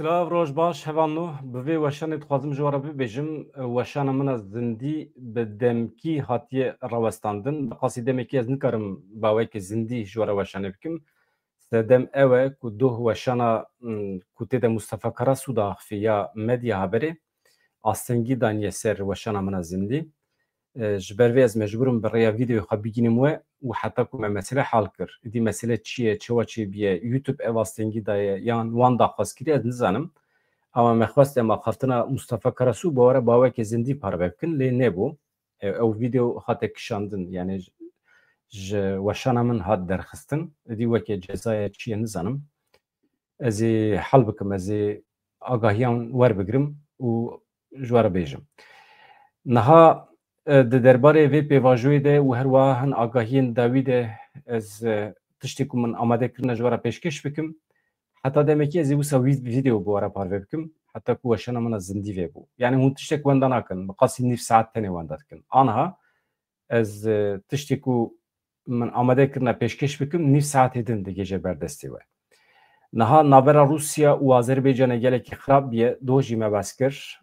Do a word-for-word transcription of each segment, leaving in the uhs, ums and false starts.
Silav, roj baş, hevalno. Bi vê weşanê dixwazim ji we re bibêjim. Weşana min a zindî bi demkî hatiye rawestandin. Bi qasî demekî ez nikarim baweke zindî ji we re weşanê bikim. Sedem ew e ku doh weşana, m, ku tê de Mustafa Karasu diaxifî ya medya haberê, astengî daniye ser weşana min a zindî. E, ji ber vê ez mecbûr im bi rêya vîdeoyê xwe bigînim we û heta ku me mesele hal kir. Îdî mesele çi ye, çawa çêbûye, YouTube ev astengî daye yan wan daxwaz kiriye, ez nizanim. Ama me xwest em axaftina Mustafa Karasu bi we re baweke zindî parve bikin, lê nebû. E, ew vîdeo hate kişandin, yani ji, ji weşana min hat derxistin. Îdî weke cezaya çi ye nizanim. Ez ê hal bikim, ez ê agahiyan werbigirim û ji we re bêjim. Niha, e, di derbarê vê pêvajoyê de û her wiha hin agahiyên dawî de ez, e, tiştê ku min amade kirine ji we re pêşkêş bikim. Heta demekî ez ê wisa wî vîdeo bi we re parve bikim. Heta ku weşana min a zindî vê bû. Yani hûn tiştek wenda nakin. Bi qasî nîv saet tenê wenda dikin. Aniha ez, e, tiştê ku min amade kirine pêşkêş bikim, nîv saetê din digihêje ber destê we. Niha navbera Rûsya û Azerbaycanê gelekî xirab bûye, doh jî me behs kir.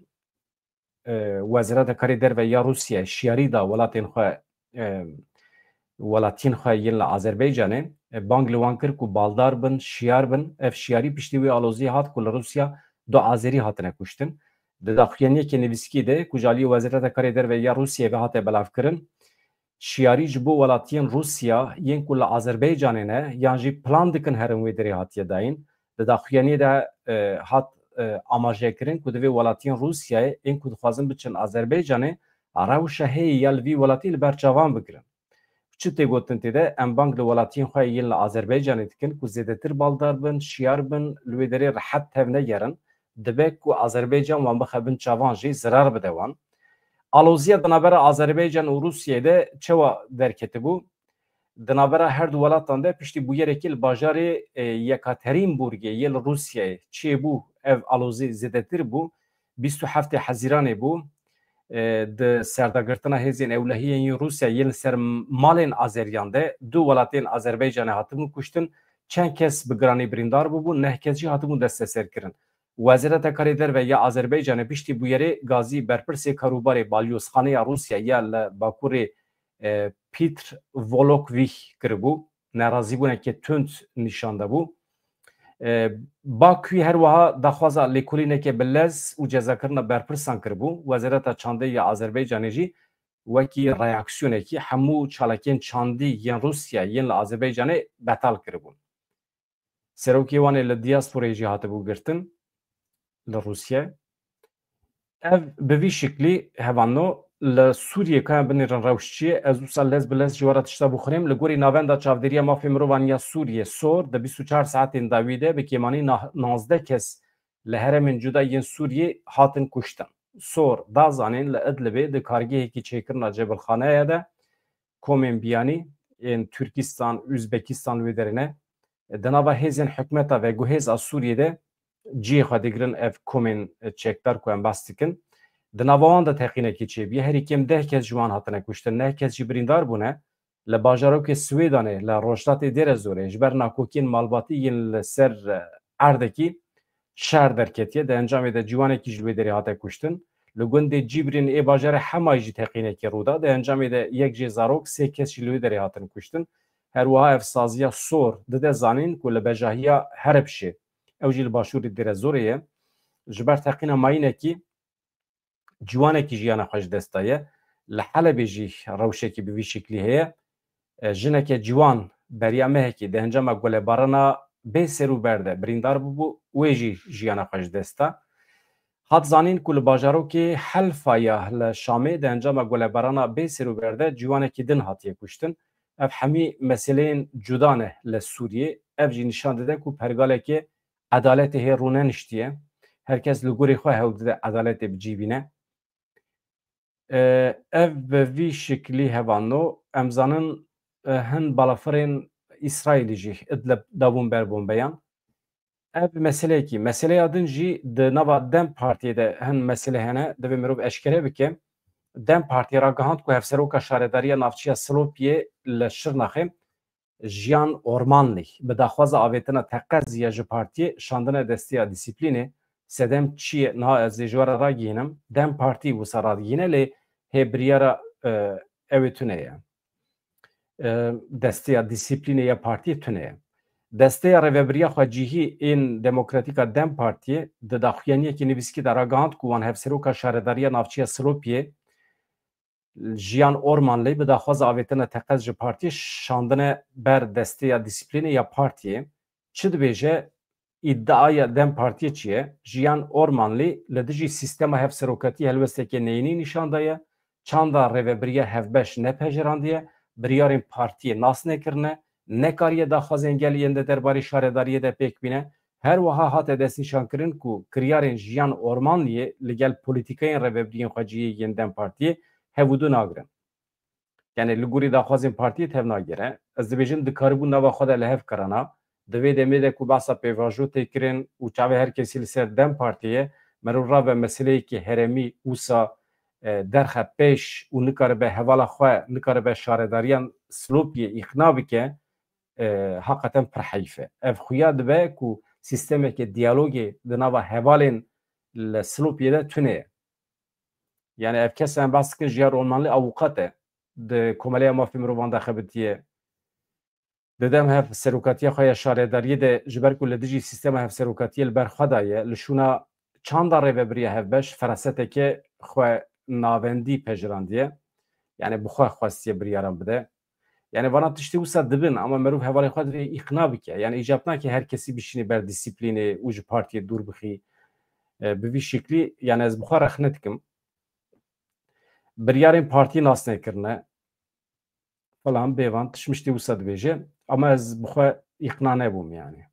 E, Wezareta Karê Derve ya Rûsya şiyarî da welatên xwe, e, welatiyên xwe yên li Azerbaycanê, e, bang li wan kir ku baldar bin, şiyar bin. Ev şiyarî piştî wê aloziyê hat ku li Rûsya du Azerî hatine kuştin. Di daxuyaniyeke nivîskî de ku ji aliyê Wezareta Karê Derve ya Rûsyayê ve hate belavkirin, şiyarî ji bo welatiyên Rûsya yên ku li Azerbaycanê ne yan jî plan dikin herin wê derê hatiye dayîn. Di daxuyaniyê de, e, hat, e, amajekirin ku divê welatiyên Rûsyayê ên ku dixwazin biçin Azerbaycanê rewşa heye ya li vî welatî li ber çavan bigirin. Çi tê gotin tê de, em bang li welatiyên xwe yên li Azerbaycanê dikin ku zêdetir baldar bin, şiyar bin, li wê derê rehet tev negerin. Dibe ku Azerbaycan wan bixe bin çavan jî zirar bide wan. Aloziya di navbera Azerbaycan û Rûsyayê de çawa derketibû? Di navbera her du welatan de piştî bûyerekî li bajarê, e, Yekaterînburgê yê li Rûsyayê çêbû, ev alozî zêdetir bû. Bîst û heftê Hezîranê bû. E, di serdagirtina hêzên ewlehiyên yên Rûsya yên li ser malên Azeriyan de du welatên Azerbaycanê hatibûn kuştin. Çend kes bi giranî birîndar bûbûn, neh kes jî hatibûn desteserkirin. Wezareta Karê Derve ya Azerbaycanê piştî bûyerê gazî berpirsê karûbarê balyozxaneya Rûsya ya li bakurê, e, Pîtr Volokvîh kiribû. Nerazîbûneke tund nîşan dabû. E, Bakûyê her wiha daxwaza lêkolîneke bi lez û cezakirina berpirsan kiribû. Wezareta Çandê ya Azerbaycanê jî wekî reaksiyonekî hemû çalakiyên çandî yên Rûsya yên li Azerbaycanê betal kiribûn. Serokê wan ê li diasporayê jî hatibû girtin li Rûsya. Ev bi vî şiklî hevalno li Sûriyê kayan binêrin rewş çi ye. Ez wisa lez bi lez ji we re tişta bixwînim. Li gorî Navenda Çavdêriya Mafê Mirovan ya Sûriyê, SOHR, di bîst û çar saetên dawî de bi kêmanî nah-, nazdeh kes li herêmên cuda yên Sûriyê hatin kuştin. SOHR da zanîn li Idlibê di kargehekî çêkirina cebilxaneya de komên biyanî ên Tirkistan, Uzbekistan wê derê ne, di nava hêzên hikûmeta ve guhêz a Sûriyê de cihê xwe digirin ev komên çekdar ku em behs dikin. Di nava wan de teqînekî çêbûye. Herî kêm deh kes ji wan hatine kuştin, neh kes jî birîndar bûne. Li bajarokê Swêdanê, li rojhilatê Dêrezorê, ji ber nakokiyên malbatî yên li ser, e, erdekî şer derketiye. Di encamê de ciwanekî ji li wê derê hate kuştin. Li gundê Cîbrîn ê bajarê Hemayê jî teqînekî rû da. Di encamê de yek jê zarok, sê kes jî li wê derê hatin kuştin. Her wiha ev saziya SOHR dide zanîn ku li bejahiya Heribşê, ew jî li başûrê Dêrezorê ye, ji ber teqîna mayînekî ciwanekî jiyana xwe ji dest daye. Li Helebê jî rewşekî bi vî şiklî heye. E, jineke ciwan beriya mehekî di encama gulebarana bê ser û ber de birîndar bûbû, wê jî jiyana xwe ji dest da. Hat zanîn ku li bajarokê Helfa ya li Şamê di encama gulebarana bê ser û ber de ciwanekî din hatiye kuştin. Ev hemî meseleyên cuda ne li Sûriyê. Ev jî nîşan dide ku pergaleke edaletê hê rûneniştiye. Her kes li gorî xwe hewl dide edaletê bi cî bîne. E, ev bi vî şiklî hevalno, em zanin, e, hin balafirên Îsraîlî jî Idlib dabûn ber bombeyan. Ev meseleyekî. Meseleya din jî di nava DEM Partiyê de hin mesele hene, divê mirov eşkere bike. DEM Partiyê ragihand ku hevseroka şaredariya navçeya Silopiyê li Şirnexê Jiyan Ormanlî bi daxwaza avêtina teqez ya ji partiyê şandine desteya dîsîplînê. Sedem çi ye? Niha ez ê ji we re ragihînim. DEM Partî wisa radigihîne, lê hê biryara, e, ew ê tune ye. E, desteya dîsîplînê ya partiyê tune ye. Desteya Rêvebiriya Xwecihî ên Demokratîk a DEM Partiyê di daxuyaniyekî nivîskî de ragihand ku wan hevseroka şaredariya navçeya Silopiyê Jiyan Ormanlî bi daxwaza avêtina teqez ji partiyê şandine ber desteya dîsîplînê ya partiyê. Çi dibêje? Îdiaya DEM Partiyê çi ye? Jiyan Ormanlî li dijî sîstema hevserokatiyê helwestekê neyînî nîşan daye, çanda rêvebiriya hevbeş nepejirandiye, biryarên partiyê nas nekirine, nekariye daxwazên gelê yên di derbarê şaredariyê de pêk bîne. Her wiha hate destnîşankirin ku kiryarên Jiyan Ormanliyê li gel polîtîkayên rêvebiriyên xwecihî yên DEM Partiyê hev û du nagirin. Yani li gorî daxwazên partiyê tev nagere. Ez dibêjim dikaribû nava xwe de li hev kirana. Di vê demê de ku behsa pêvajo tê kirin û çavê her kesî li ser DEM Partiyê ye, merov rave meseleyekî herêmî wisa, e, derxe pêş û nikaribe hevala xwe, nikaribe şaredariyan Silopiyê îqna bike, e, heqeten pir heyf e. Ev xuya dibe ku sîstemeke diyalogê di nava hevalên li Silopiyê de tune ye. Yani ev kes em behs dikin, Jiyan Ormanlî awûqat e. Di Komeleya Mafê Mirovan de xebitiye. Di dem hev serokatiya xwe ya şaredariyê de, ji ber ku li dijî sîstema hevserokatiyê li ber xwe daye, li şûna çanda rêvebiriya hevbeş feraseteke xwe navendî pejirandiye. Yani bi xwe xwestiye biryaran bide. Yani vana tiştê wisa dibin, ama merov hevalê xwe divê îqna bike. Yani îcab nake her kesî bişînê ber dîsîplînê û ji partiyê dûr bixî. E, bi vî şeklî, yani ez bi xwe rexne dikim. Biryarên partiyê nas nekirine. Falan bêvan tişmiştê wisa dibêje. Ama ez bi xwe îqna nebûm yani.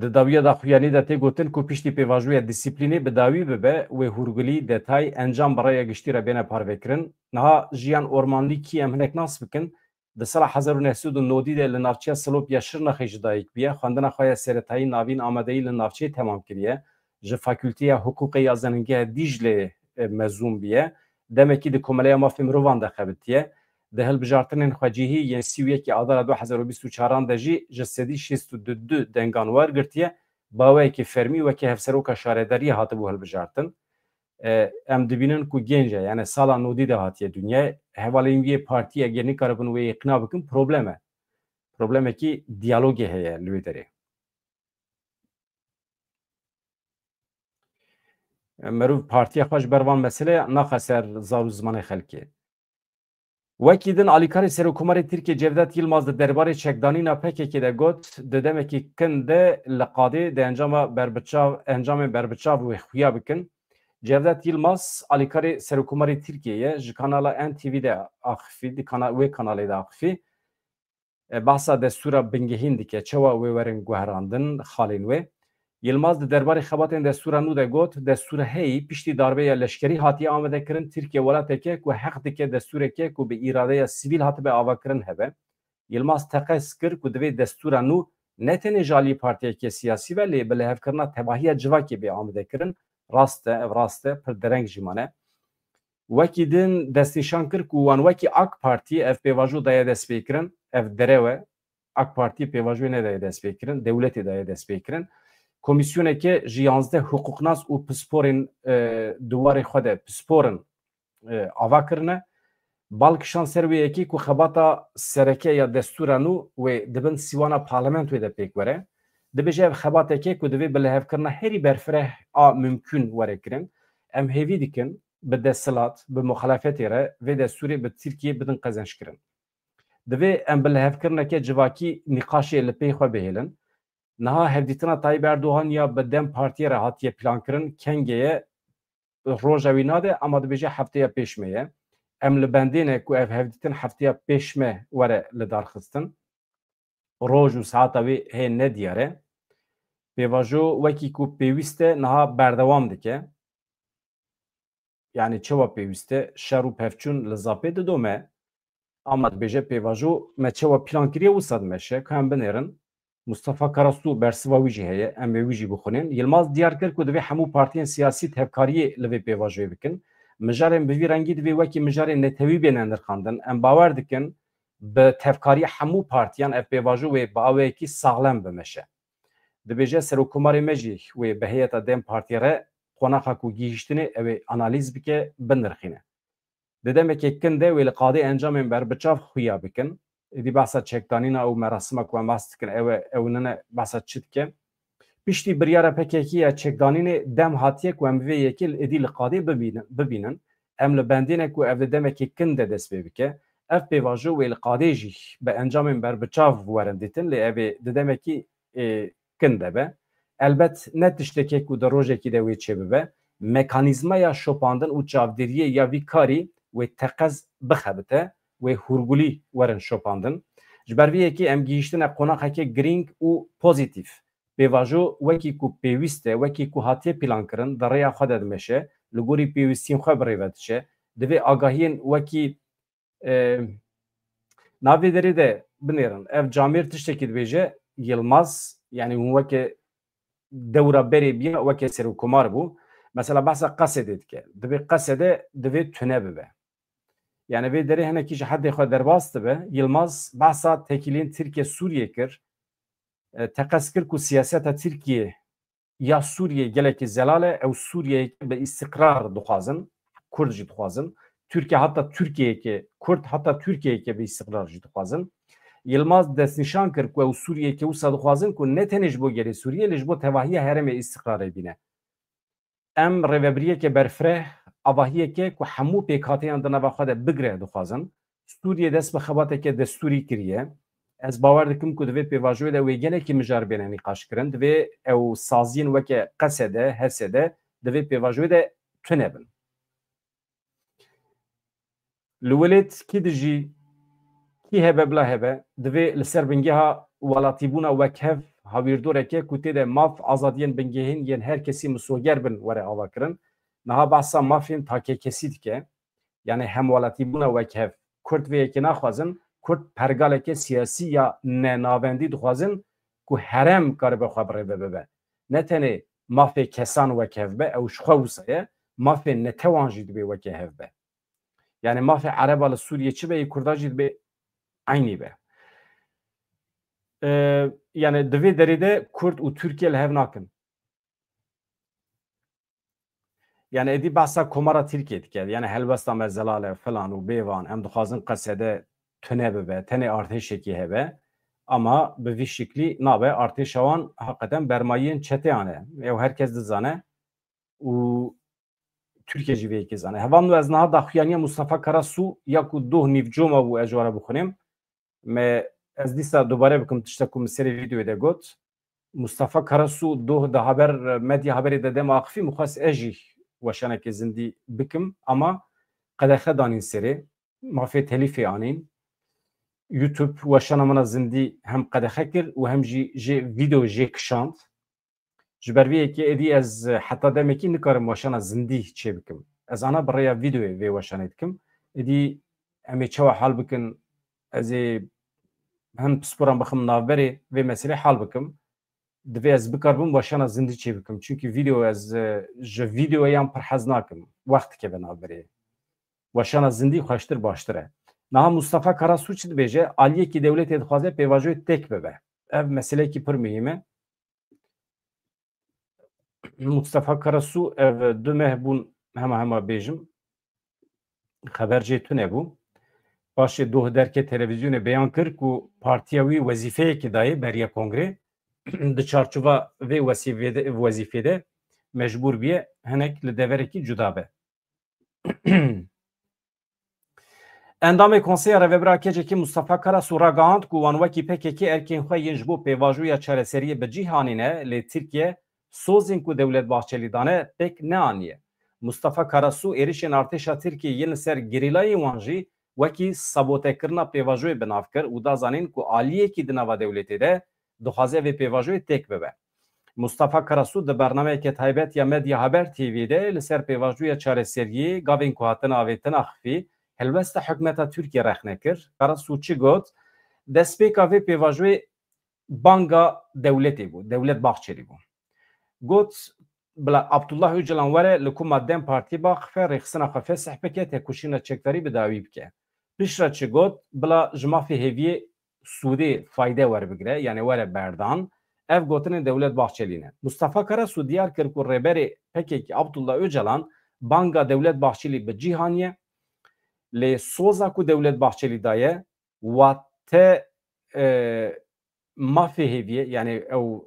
Di dawiya daxuyanî de tê gotin ku piştî pêvajoya dîsîplînê bi dawî bibe, wê hûrgulî, detay, encam bi raya giştî re bêne parvekirin. Niha Jiyan Ormanlî kî em hinek nas bikin, di sala hezar û neh sed û nodî de li navçeya Silopya Şirnexê ji dayik bûye, xwendina xwe ya seretayî navîn amadeyî li navçeyê temam kiriye. Ji Fakulteya Hiqûqê ya Zanîngeha Dîcleyê, e, mezûn bûye. Demekî di Komeleya Mafê Mirovan de xebitiye. Di hilbijartinên xwecihî yên sî û yekê Adara du hezar û bîst û çaran de jî ji sedî şêst û du dengan wergirtiye. Bi awayekî fermî weke hevseroka şaredariyê hatibû hilbijartin. E, em dibînin ku gênc e, yani sala nodî de hatiye dinyayê. Hevalên wî yê partiyê eger nikaribin wê îqna bikin, problem e. Problemekî diyalogê heye li wê derê. Merov partiya xwe ji ber van meselê naxe ser zar û zimanê xelkê. Wekî din, alîkarê Serokkomarê Tirkiyê Cevdet Yilmaz di derbarê çekdanîna P K K de got, di demekî kin de li qadê di encama berbiçav, encamên berbiçav wê xuya bikin. Cevdet Yilmaz, alîkarê Serokkomarê Tirkiyê ye, ji kanala N T V de axifî, di kana-, wê kanalê de axifî. E, bahsa destûra bingehîn dike, çawa wê werin guherandin xalên wê. Yilmaz di derbarê xebatên destûra nû de got, destûra heyî piştî darbeya leşkerî hatiye amadekirin, Tirkiye welateke ku heq dike destûreke ku bi îradeya sivîl hatibe avakirin hebe. Yilmaz teqez kir ku divê destûra nû ne tenê ji alî partiyeke siyasî ve, lê bi lihevkirina tevahiya civakê bê amadekirin. Rast e, ev rast e, pir dereng jî mane. Wekî din destnîşan kir ku wan wekî AK Partî ev pêvajo daye destpêkirin, ev derew e. AK Partî pêvajoyê nedaye destpêkirin, dewletê daye destpêkirin. Komîsyoneke ji yanzdeh hiqûqnas û pisporên, e, di warê xwe de pispor in, e, ava kirine. Bal kişand ser wê yekê ku xebata sereke ya destûra nû wê di bin sîwana parlamentoyê de pêk were. Dibêje ev xebateke ku divê bi lihevkirina herî berfireh a mimkûn were kirin. Em hêvî dikin bi desthilat, bi muxalefetê re vê destûrê bi Tirkiyê bidin qezençkirin. Divê em bi lihevkirineke civakî nîqaşê li pey xwe bihêlin. Niha hevdîtina Tayyip Erdogan ya bi DEM Partiyê re hatiye plankirin, kengê ye, roja wî nade, ama dibêje hefteya pêş me ye. Em li bendê ne ku ev hevdîtin hefteya pêş me were lidarxistin. Roj û saeta wê hê nediyar e. Pêvajo wekî ku pêwîst e niha berdewam dike. Yani çawa pêwîst e? Şer û pevçûn li zapê didome. Ama dibêje pêvajo me çawa plan kiriye wisa dimeşe, ka em binêrin. Mustafa Karasu bersiva wî jî heye, em ê wî jî bixwînin. Yilmaz diyar kir ku divê hemû partiyên siyasî tevkariyê li vê pêvajoyê bikin. Mijarên bi vî rengî divê wekî mijarên netewî bêne nirxandin. Em bawer dikin bi tevkariya hemû partiyan ev pêvajo wê bi awayekî saxlem bimeşe. Dibêje serokkomarê me jî wê bi heyeta DEM Partiyê re qonaxa ku gihîştine ew ê analîz bike, binirxîne. Di demekê kin de wê li qadê encamên berbiçav xuya bikin. Êdî behsa çekdanîna û merasima ku em behs dikin ew e, ew nine behsa çi dike? Piştî biryara P K K ya çekdanînê dem hatiye ku em vê yekê êdî li qadê bibînin, bibînin. Em li bendê ne ku ev di demekê kin de dest pê bike. Ev pêvajo wê li qadê jî bi encamên berbiçav werin dîtin, lê ev ê di demekî, ê, kin de be. Elbet ne tiştekê ku di rojekî de wê çêbibe. Mekanîzmaya şopandin û çavdêriyê ya vî karî wê teqez bixebite, wê hûrgulî werin şopandin. Ji ber vê yekê em gihîştine qonaxeke girîng û pozîtîf. Pêvajo wekî ku pêwîst e, wekî ku hatiye plankirin, di rêya xwe de dimeşe, li gorî pêwîstiyên xwe bi rê ve diçe. Divê agahiyên wekî, e, navê derê de binêrin. Ev camêr tiştekî dibêje, Yilmaz, yanî hûn weke dewra berê biya, weke serokkomar bû. Mesela behsa Qesedê dike. Divê Qesede, divê tune bibe. Yanî vê derê hinekî ji hedê xwe derbas dibe. Yilmaz behsa têkiliyên Tirkiye Sûriye kir. E, teqez kir ku siyaseta Tirkiye ya Sûriyê gelekî zelal e, ew Sûriyeyeke bi îstiqrar dixwazin, Kurd jî dixwazin. Tirkiye heta Tirkiyeyeke, Kurd heta Tirkiyeyeke bi îstiqrar jî dixwazin. Yilmaz destnîşan kir ku ew Sûriyeyeke wisa dixwazin ku ne tenê ji bo gelê Sûriyê, lê ji bo tevahiya herêmê îstiqrarê bîne. Em rêvebiriyeke berfireh, avahiyeke ku hemû pêkhateyan di nava xwe de bigire dixwazin. Sûriyê dest bi xebateke destûrî kiriye. Ez bawer dikim ku di vê pêvajoyê de wê gelekî mijar bêne nîqaşkirin. Divê ew saziyên weke Qesede, Hesede di vê pêvajoyê de tune bin. Li welêt kî dijî, kî hebe bila hebe, divê li ser bingeha welatîbûna wekhev hawîrdoreke ku tê de maf, azadiyên bingehîn yên her kesî misoger bin were avakirin. Niha behsa mafên takekesî dike. Yanî hemwelatîbûna wekhev. Kurd vê yekê naxwazin, Kurd pergaleke siyasî ya nenavendî dixwazin ku herêm karibe xwe bi rê ve bibe. Ne tenê mafê kesan wekhev be, ew ji xwe wisa ye, mafê netewan jî divê weke hev be. Yanî mafê Ereba li Sûriyê çi be, yê Kurda jî dibê eynî be. Ee, yanî di vê derê de Kurd û Tirkiye li hev nakin. Yanî êdî behsa Komara Tirkiye dike. Yanî helwesta me zelal e, filan û bêvan, em dixwazin Qesede tune bibe, tenê artêşekî hebe. Ama bi vî şiklî nabe, artêşa wan heqeten bermayiyên çeteyan e. Ew her kes dizane û Tirkiye jî vê yekê zane. Hevalno, ez niha daxuyaniya Mustafa Karasu ya ku doh nîvcoma bû, ez ji we re bixwînim. Me, ez dîsa dubare bikim tişta ku min serê vîdeoyê de got. Mustafa Karasu doh di haber, medya haberê de dema axifî, min xwest ez jî weşaneke zindî bikim, ama qedexe danîn serê, mafê telîfê anîn. YouTube weşana min a zindî hem qedexe kir û hem jî jê vîdeo jê kişand. Ji ber vê yekê êdî ez heta demekî nikarim weşana zindî çêbikim. Ez ana bi rêya vîdeoyê vê weşanê dikim. Êdî em ê çawa hal bikin, ez ê hin pisporan bixim navberê vê meselê hal bikim. Divê ez bikaribim weşana zindî çêbikim. Çimkî vîdeo ez, e, ji vîdeoyan pir hez nakim. Wext dikeve navberê. Weşana zindî xweştir, baştir e. Niha Mustafa Karasu çi dibêje? Aliyekî dewletê dixwaze pêvajoyê têk bibe. Ev meseleyekî pir muhîm e. Mustafa Karasu ev du meh bûn hema hema bêjim. Xeber jê tune bû. Paşê doh derket televîzyonê beyan kir ku partiya wî wezîfeyekê dayê beriya kongrê. Di çarçova vê wesîfê de, wezîfê de mecbûr bûye hinek li deverekî cuda be. Endamê Konseya Rêvebir a KCKê Mustafa Karasu ragihand ku wan wekî P K K erkên xwe yên ji bo pêvajoya çareseriyê bi cih anîne, lê Tirkiye sozên ku Dewlet Bahçelî dane pêk neaniye. Mustafa Karasu êrişên artêşa Tirkiyê yên li ser gerîlayên wan jî wekî sabotekirina pêvajoyê bi nav kir û da zanîn ku aliyekî di nava dewletê de dixwaze vê pêvajoyê têk bibe. Mustafa Karasu di bernameyeke taybet ya Medya Haber T V de li ser pêvajoya çareseriyê gavên ku hatine avêtin axifî, helwesta hikûmeta Tirkiyê rexne kir. Karasu çi got? Destpêka vê pêvajoyê banga dewletê bû, Dewlet Bahçelî bû. Got, bila Abdullah Ocalan were li koma DEM Partiyê biaxife, rêxistina xwe fesih bike, tekoşîna çekdarî bi dawî bike. Piştre çi got? Bila ji mafê hêviyê sûdê, fayde werbigire, yanî were berdan. Ev gotinên Dewlet Bahçelî ne. Mustafa Karasu diyar kir ku rêberê P K K Abdullah Ocalan banga Dewlet Bahçelî bi cî haniye. Lê soza ku Dewlet Bahçelî daye, wate, e, mafê hêviyê, yani ew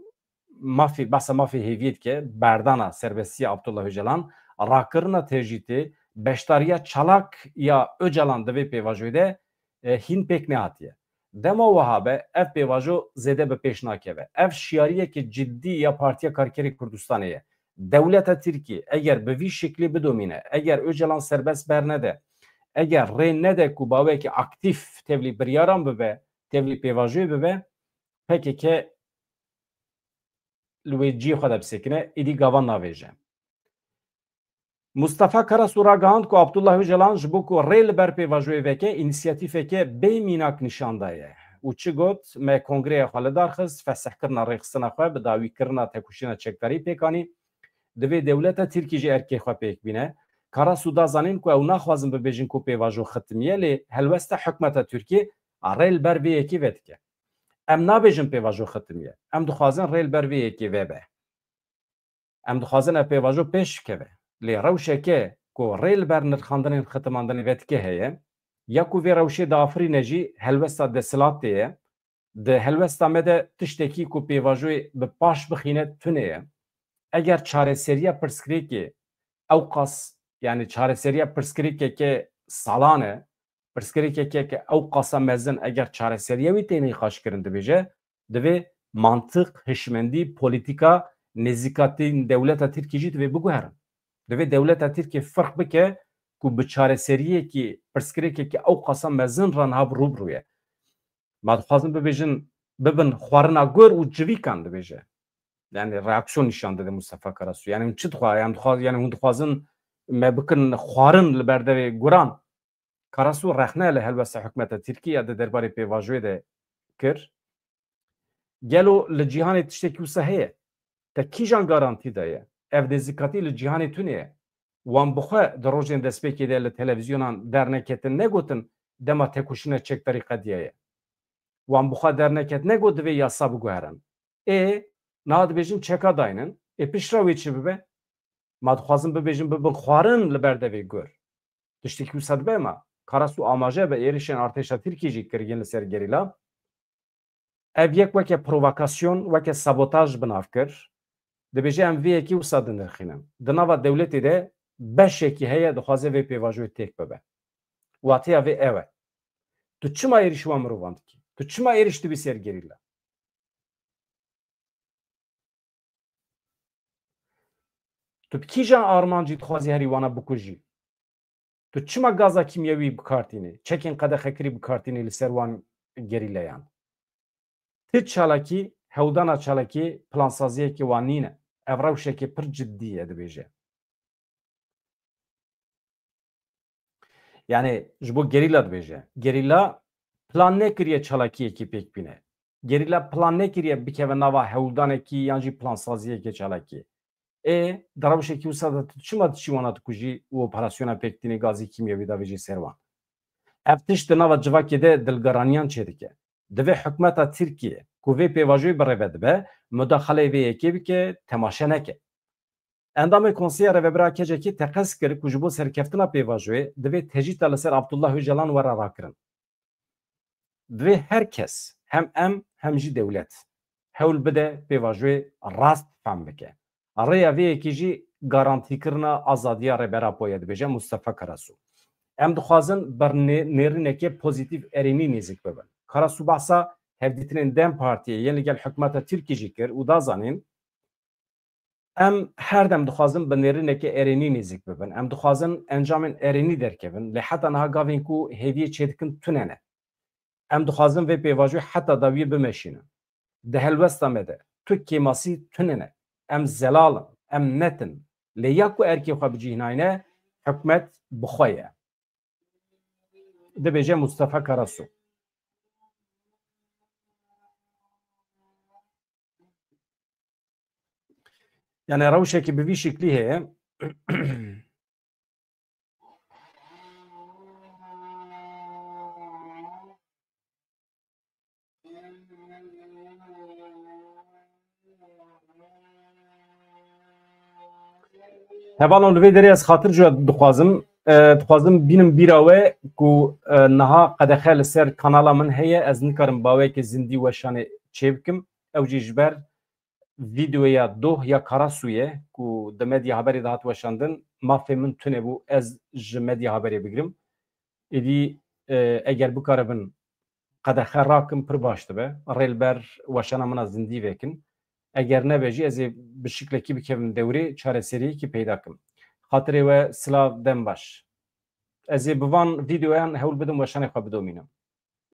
mafê, behsa mafê hêviyê dike, berdana serbestiya Abdullah Ocalan, rakirina tecrîtê, beşdariya çalak ya Ocalan di vê pêvajoyê de, e, hîn pêk nehatiye. Dema wiha be, ev pêvajo zêde bi pêş nakeve. Ev şiyariyeke cidî ya Partiya Karkerê Kurdistanê ye. Dewleta Tirkî eger bi vî şeklî bidomîne, eger Ocalan serbest bernede, eger rê nede ku baweyeke aktîf tevlî biryaran bibe, tevlî pêvajoyê bibe, P K K li wê cihê xwe de bisekine, êdî gavan navêje. Mustafa Karasu ragihand ku Abdullah Ocalan ji bo ku rê li ber pêvajoyê veke, înîsiyatîfeke bê mînak nîşan daye û çi got, me kongreya xwe li dar xist, fesihkirina rêxistina xwe bi dawîkirina tekoşîna çekdarî pêk anî. Divê dewleta Tirkî jî erkê xwe pêk bîne. Karasu da zanîn ku ew naxwazin bibêjin ku pêvajo xitimiye, lê helwesta hikûmeta Tirkî a rê li ber vê yekê vedike. Em nabêjin pêvajo xitimiye. Em dixwazin rê li ber vê yekê vebe. Em dixwazin ev pêvajo pêş bikeve. Lê rewşeke ku rê li ber nirxandinên xitimandinê vedike heye, ya ku vê rewşê diafirîne jî helwesta desthilatê ye. Di helwesta me de tiştekî ku pêvajoyê bi paş bixîne tune ye. Eger çareseriya pirsgirêkê ewqas, yani çareseriya pirsgirêkeke salan e, pirsgirêkeke ke ewqasa mezin eger çareseriya wî tê nîqaşkirin dibêje, divê mantiq, hişmendî, polîtîka, nêzîkatî dewleta Tirkî jî divê biguherin. Divê dewleta Tirkî firq bike ku bi çareseriyekî, pirsgirêkekî ewqasa mezin re niha bi rû bi rû ye. Ma dixwazin bibêjin, bibin xwarina gur û civîkan dibêje. Yani reaksiyon nîşan dide Mustafa Karasu. Yani hûn çi dixwa-, yani dixwa-, yani hûn dixwazin me bikin xwarin li ber devê guran. Karasu rexne li helwesta hikûmeta Tirkî ya di derbarê pêvajoyê de kir. Gelo li cîhanê tiştekî wisa heye? Te kîjan garantî daye? Ev nêzîkatî li cîhanê tune ye. Wan bi xwe di rojên destpêkê de li televîzyonan derneketin negotin dema tekoşîna çekdarî qediyaye. Wan bi xwe derneketin negot divê yasa biguherin. Ê, niha dibêjin çeka daynin. Ê piştre wê çi bibe? Ma dixwazin bibêjin bibin xwarin li ber devê gur. Tiştekî wisa dibe ma? Karasu amaje bi êrişên artêşa Tirkiyê jî kirgin li ser gerîla. Ev yek weke provokasyon, weke sabotaj bi nav kir. Dibêje em vê yekê wisa dinirxînin. Di nava dewletê de beşekî heye dixwaze vê pêvajoyê têk bibe. Wateya vê ew e. Tu çima êrîş wan mirovan dikî? Tu çima êrîş dibî ser gerîla? Tu bi kîjan armancî dixwazî herî wana bikujî? Tu çima gaza kîmyewî bi kar tînî? Çekên qedexekirî bi kar tînî li ser wan gerîleyan? Ti çalakî, hewldana çalakî, plansaziyekê wan nîne. Ev rewşekê pir cidî ye, dibêje. Yani ji bo gerîla dibêje. Gerîla plan nekiriye çalakiyekî pêk bîne. Gerîla plan nekiriye bikeve nava hewldanekî yan jî plansaziyeke çalakî. Ê, di rewşekî wisa de tu çima diçî wana dikujî û operasyona pêk tînê gazî kîmyewî davêjî ser wan? Ev tişt di nava civakê de dilgaraniyan çêdike. Divê hikûmeta Tirkiye ku vê pêvajoyê birêve dibe, mudaxaleyê vê yekê bike, temaşe neke. Endamê Konseya Rêvebir a K C K'ê teqez kir ku ji bo serkeftina pêvajoyê divê tecrîta li ser Abdullah Ocalan were rakirin. Divê her kes, hem em, hem jî dewlet, hewl bide pêvajoyê rast fehm bike. Rêya vê yekê jî garantîkirina azadiya Rêber Apo ye, dibêje Mustafa Karasu. Em dixwazin bi nê-, nêrîneke pozîtîf erênî nêzîk bibin. Karasu behsa hevdîtinên DEM Partiyê yên li gel hikûmeta Tirkî jî kir û da zanîn, Em her dem dixwazin bi nêrîneke erênî nêzîk bibin. Em dixwazin encamên erênî derkevin, lê heta niha gavên ku hêviyê çêdikin tune ne. Em dixwazin vê pêvajoyê heta dawiyê bimeşînin. Di helwesta me de tu kêmasî tune ne. Em zelal in, em net in. Lê ya ku erkê xwe bi cih nayne, hikûmet bi xwe ye. Dibêje Mustafa Karasu. Yani rewşekî bi vî şeklî heye. Hevalon, li vê derê ez xatir ji we dixwazim. E, dixwazim bînim bîra we ku, e, niha qedexe li ser kanala min heye, ez nikarim baweyeke zindî weşanê çêbikim. Ew jî ji ber vîdeoya doh ya Karasu ye ku di Medya Haberê de hat weşandin. Mafê min tune bû, ez ji Medya Haberê bigirim. Êdî, e, eger bikaribin qedexe rakin, pir baş dibe. Rê li ber weşana min a zindî vekin. Eger nebe jî, ez ê bi şiklekî bikevim dewrê, çareseriyekî peyda kim. Xatirê we silav, dem baş. Ez ê bi van vîdeoyan hewl bidim weşanê xwe bidomînim.